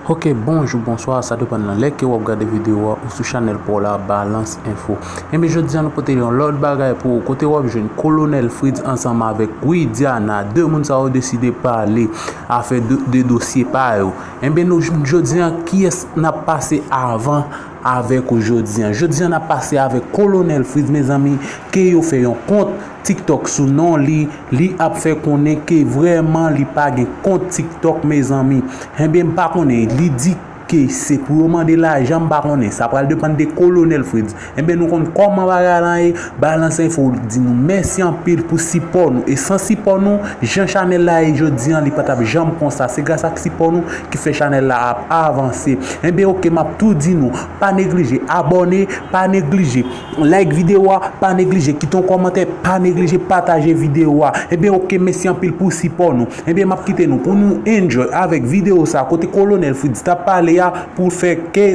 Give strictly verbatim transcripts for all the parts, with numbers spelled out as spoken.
Ok, bonjou, bonswa, sa depann nan lè ke w ap gade videyo a ou sou chanèl pa w la, Balance Info. Enben, jodi a nou pote yon lòt bagay pou ou, kote w ap jwenn Kolonèl Fritz ansanm avèk Widiana, de moun sa yo deside pale afè de, de dosye pa yo. Enben, nou, jodi a, kiyès n ap pase avan avèk ou jodi a? Jodi a, n ap pase avèk Kolonèl Fritz, mezanmi, ke yo fè yon kont TikTok sou non li, li ap fè konnen ke vrèman li pa gen kont TikTok, mezanmi. Enben, m pa konnen, li di ke se pou yo mande lajan, m pa konnen. Sa pral depann de Kolonèl Fritz. Enben, nou konn kòman bagay la ye. Balance Info di nou mèsi anpil pou sipò nou. E san sipò nou, jan chanèl la ye jodi a, li pa t ap janm konsa. Se gras ak sipò nou ki fè chanèl la ap avanse. Enben, ok, m ap tou di nou, pa neglije abòne, pa neglije like videyo a, pa neglije kite yon kòmantè, pa neglije pataje videyo a. Enben, ok, mèsi anpil pou sipò nou. Enben, m ap kite nou pou nou enjoy avèk videyo sa, kote Kolonèl Fritz t ap pale a pou fè ke,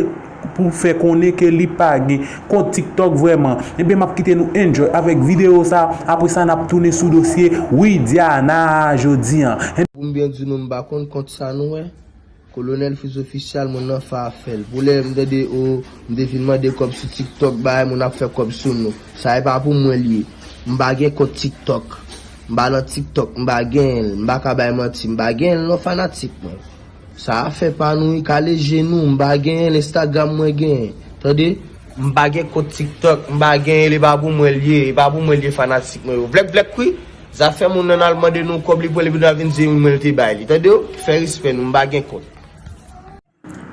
pou fè konnen ke li pa gen kont TikTok vrèman. Enben, m ap kite nou enjoy avèk videyo sa. Apre sa, n ap tounen sou dosye Widiana jodi a. Pou m byen di nou, m pa konn kont sa nou wè. Kolonèl Fritz Official, moun nan fè afè l. Pou lè m tande, o, m te fin mande kòb sou TikTok, bagay, moun ap fè kòb sou nou. Sa e pa pou mwen l ye. M pa gen kont TikTok. M pa nan TikTok, m pa genyen l. M pa ka bay manti, m pa genyen l non, fanatik mwen. Sa afè pa nou, wi, kale je nou, m pa genyen l, Instagram mwen genyen. Tande? M pa gen kont TikTok, m pa genyen l, e pa pou mwen l ye, e pa pou mwen l ye, fanatik mwen yo. Vlèk vlèk wi. Zafè moun nan al mande nou kòb, li pran l epi nou al vin di mwen l te bay li. Tande w? Fè respè nou, m pa gen kont.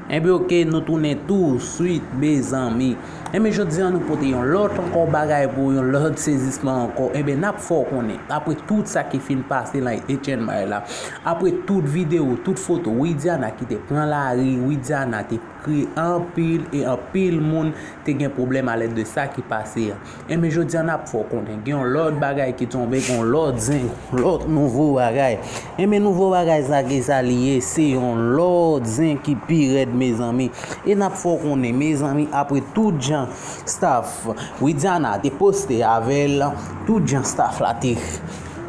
Enben, ok, nou tounen tou swit, mezanmi. Enben, jodi a nou pote yon lòt ankò bagay pou yon lòt sezisman ankò. Enben, n ap fè w konnen, apre tout sa ki fin pase nan H N Y la, apre tout videyo, tout foto, Widiana ki te pran lari, Widiana te kriye anpil e anpil moun te gen pwoblèm alèd de sa ki pase a. Enben, jodi a n ap fè w konnen, gen yon lòt bagay ki tonbe, gen yon lòt zen, yon lòt nouvo bagay. Enben, nouvo bagay sa, ki sa li ye? Se yon lòt zen ki pi rèd, mezanmi. E n ap fè w konnen, mezanmi, apre tout jan staff Widiana te poste avè l, tout jan staff la te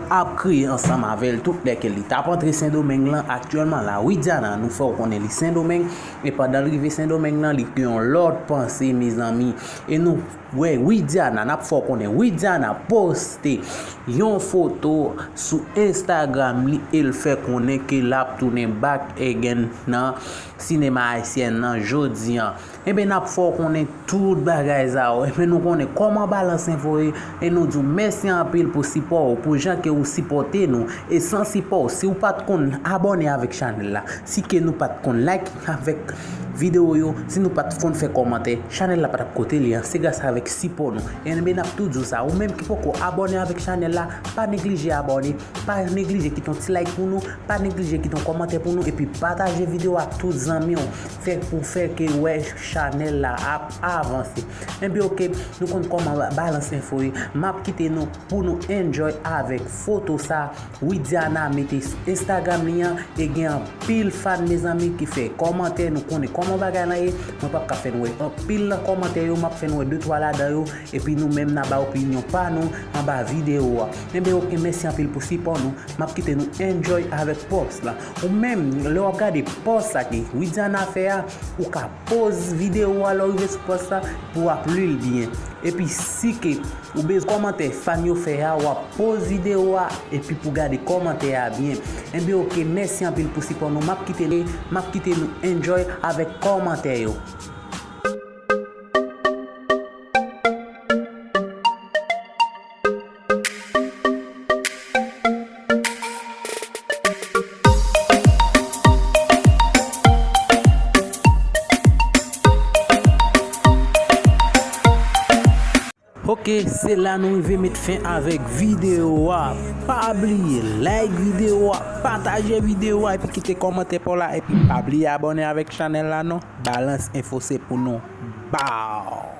ap kriye ansanm avè l, tout lè ke li t ap antre Sendomeng lan, aktyèlman la, Widiana, nou fè w konnen li Sendomeng, e pandan l rive Sendomeng lan, li gen yon lòt panse, mezanmi. E nou wè Widiana, n ap fè w konnen, Widiana poste yon foto sou Instagram li e l fè konnen ke l ap tounen back again nan sinema ayisyèn nan jodi a. Enben, n ap fè w konnen tout bagay sa yo. Enben, nou konnen kòman Balance Info ye, e nou di w mèsi anpil pou sipò w, pou jan ke ou sipòte nou. E san sipò w, si w pa t konn abòne avèk chanèl la, si ke nou pa t konn like avèk videyo yo, si nou pa t konn fè kòmantè, chanèl la pa t ap kote li an. Se gras avèk sipò nou. Enben, n ap tou di w sa, ou menm ki poko abòne avèk chanèl la, pa neglije abòne, pa neglije kite yon ti like pou nou, pa neglije kite yon kòmantè pou nou, epi pataje videyo a ak tout zanmi w. Fè pou fè ke wè chanèl la ap avanse. Enben, ok, nou konn kòman Balance Info ye. M ap kite nou pou nou enjoy avèk foto sa Widiana mete sou Instagram li an, e gen anpil fan, mezanmi, ki fè kòmantè. Nou konnen kòman bagay la ye. Mwen p ap ka fè n wè anpil nan kòmantè yo, m ap fè n wè de twa ladan yo, epi nou menm n a ba opinyon pa nou anba videyo a. Enben, ok, mèsi anpil pou sipò nou. M ap kite nou enjoy avèk pòs la. Ou menm, lè w ap gade pòs sa ke Widiana fè a, ou ka poz videyo a lè w rive sou pòs la pou w ap li l byen. Epi si ke ou bezwen kòmantè fan yo fè a, w ap poz videyo a epi pou gade kòmantè a byen. Enben, ok, mèsi anpil pou sipò nou. M ap kite, m ap kite nou enjoy avèk kòmantè yo. Ok, se la nou rive met fen avèk videyo a. Pa bliye like videyo a, pataje videyo a, epi kite kòmantè pa w la, epi pa bliye abòne avèk chanèl la non. Balance Info se pou nou. Baw!